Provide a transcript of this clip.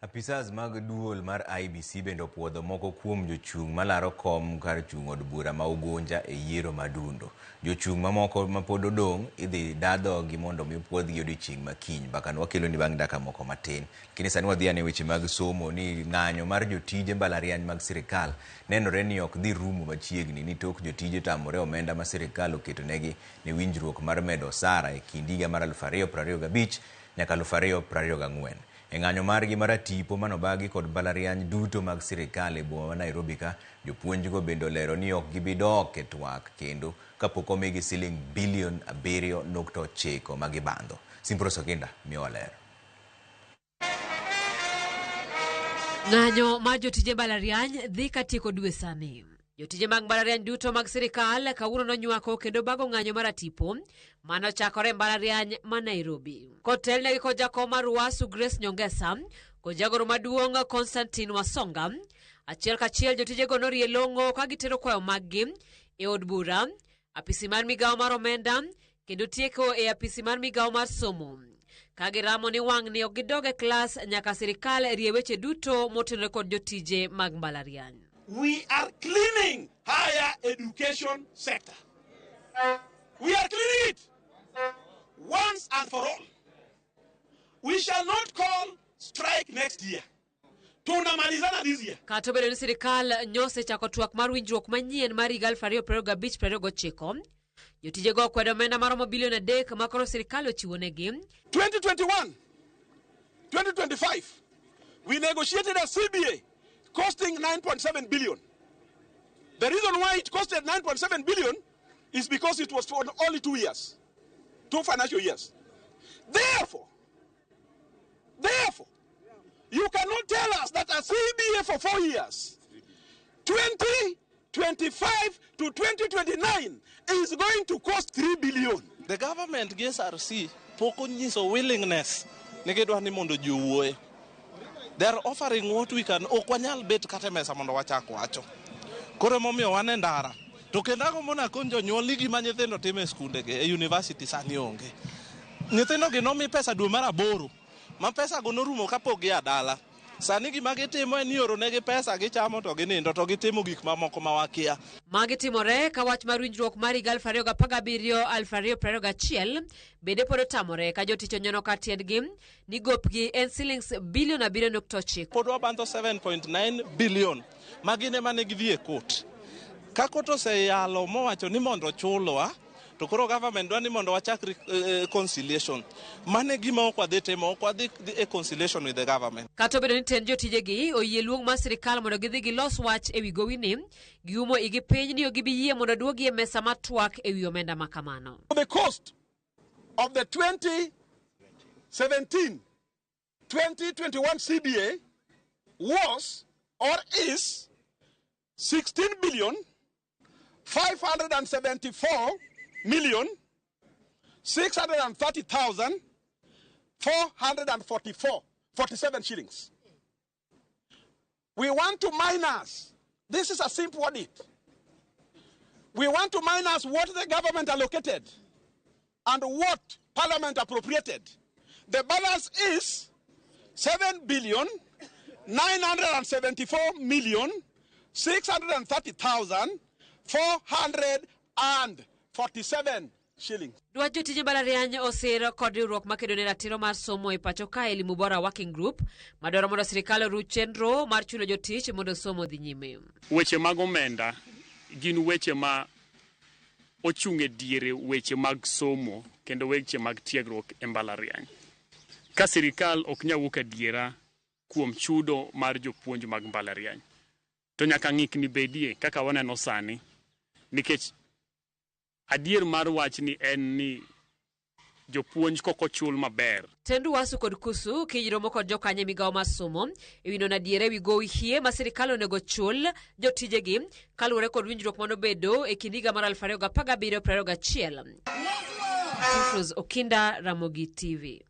Apisas mag duol mar IEBC bende opuodho moko kuom jochung' malaro kom kar chung' od bura ma Ugunja e yiero ma Dundo. Jochung' mamoko mapod odong' idhi daa dhogi mondo mi opuodhgi odiochieng' ma kiny. Mbakano wakeloni bang' dakika moko matin. Lakini sani wadhi ane weche mag somo ni ng'anyo mar jotije mbalariany mag sirikal nenore ni ok dhi rumo machiegni ni tok jotije tamore omenda ma sirikal oketonegi ne winjruok mar medo osara e kind higa mar 2025 nyaka 2024. E ng'anyo margi maratipo manobagi kod mbalariany duto mag sirikal e boma ma Nairobi ka, jopuonjgo bende olero ni ok gibi dok e twak kendo kapok omigi siling bilion 7.9 ma gibandho. Simpros Okinda miyowa ler. Ng'anyo mar jotije mbalariany dhi ka tieko dwe sani. Jotije mag mbalariany duto mag sirikal kawuono nonywako kendo bago ng'anyo mar atipo mane ochakore e mbalariany ma Nairobi. Kotelnegi kod jakom mar UASU Grace Nyongesa kod jagoro maduong' Constantine Wasonga, achiel kachiel jotijego norie long'o ka gitero kwayo maggi e od bura, apisi mar migawo mar omenda kendo tieko e apisi mar migawo mar somo. Ka giramo ni wang'ni ok gidog e klas nyaka sirikal rie weche duto motenore kod jotije mag mbalariany. We are cleaning higher education sector. We are cleaning it once and for all. We shall not call strike next year. Tunamalizana this year. Kata obedo ni sirikal nyosechako twak mar winjruok manyien mar higa 2025-2029, jotijego okwedo omenda maromo bilion 3 ma koro sirikal ochiwonegi. 2021, 2025, we negotiated a CBA costing 9.7 billion. The reason why it costed 9.7 billion is because it was for only 2 years, 2 financial years. Therefore, you cannot tell us that a CBA for 4 years, 2025 to 2029, is going to cost 3 billion. The government gi SRC pok onyiso willingness ni gidwa ni mondo ji owuoye. They are offering what we can, ok wanyal bet kata e mesa mondo wachak wacho. Koro emomiyo wan e ndara. To kendo agombo ni akony jonyuol ni gima nyithindo timo e skundegi, e university sani onge. Nyithindo gi nomi pesa dwe mar 8, ma pesa go norumo kapok gia dala. Sani gima gitimo en ni oronegi pesa gichamo to ginindo to gitimo gik mamoko ma wakia. Magi timore ka wach mar winjruok mar higa 2017-2021 bende pod otamore ka jotich onyono kar tiendgi ni gopgi en silings bilion 7.9. Pod wabandho 7.9 billion ma gin ema ne gidhi e court. Ka court oseyalo mowacho ni mondo ochulwa, to koro government dwa ni mondo wachak reconciliation. Mano e gima ok wadhi timo, ok wadhi e conciliation with the government. Kata obedo ni tend jotijegi oyie luong mar sirikal mondo gidhi gilos wach ewi gowini, giumo igi piny ni ok gibi yie mondo duogi e mesa mar twak ewi omenda ma kamano. The cost of the 2017-2021 CBA was or is 16 billion 574 million 630,444 47 shillings. We want to minus. This is a simple audit. We want to minus what the government allocated and what Parliament appropriated. The balance is 7 billion 974 million 630,447 shillings. Dwach jotije mbalariany osir kod riwruok makedo ne ratiro mar somo e pacho ka Elimu Bora Working Group madwaro mondo sirikal oruch chenro mar chulo jotich mondo somo odhi nyime. Weche mag omenda gin weche ma ochung' e diere weche mag somo kendo weche mag tiegruok e mbalariany. Ka sirikal ok nyal wuok adiera kuom chudo mar jopuonj mag mbalariany, to nyaka ng'ikni bedie kaka waneno sani, nikech adier mar wachni en ni jopuonj kok ochul maber. Tend UASU kod KUSU kiny romo kod jokanyo e migawo mar somo e wi nono adiera e wi gowi hie ma sirikal onego chul jotijegi kaluwore kod winjruok manobedo e kind higa mar 2017-2021. Simfrose Okinda, Ramogi TV.